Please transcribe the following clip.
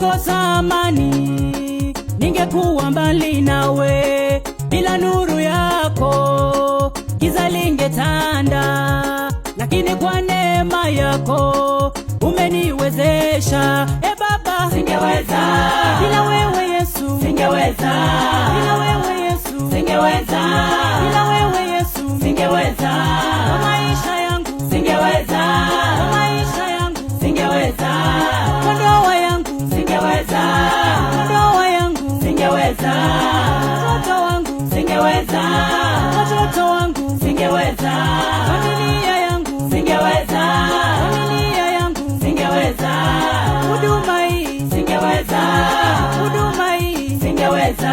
Ningekosa amani, ningekuwa mbali nawe, bila nuru yako giza lingetanda, lakini kwa neema yako umeniwezesha. E Baba, Singeweza. Bila wewe Yesu, Singeweza. Bila wewe Yesu, Singeweza. Bila wewe Yesu, Singeweza. Kwa maisha yangu, Singeweza. Kwa maisha yangu, Singeweza. Kwa ndoa yangu, Singeweza. Kwa ndoa yangu, Singeweza. Watoto wangu, Singeweza. Watoto wangu, Singeweza. Familia yangu, Singeweza. Familia yangu, Singeweza. Huduma hii, Singeweza. Huduma hii, Singeweza.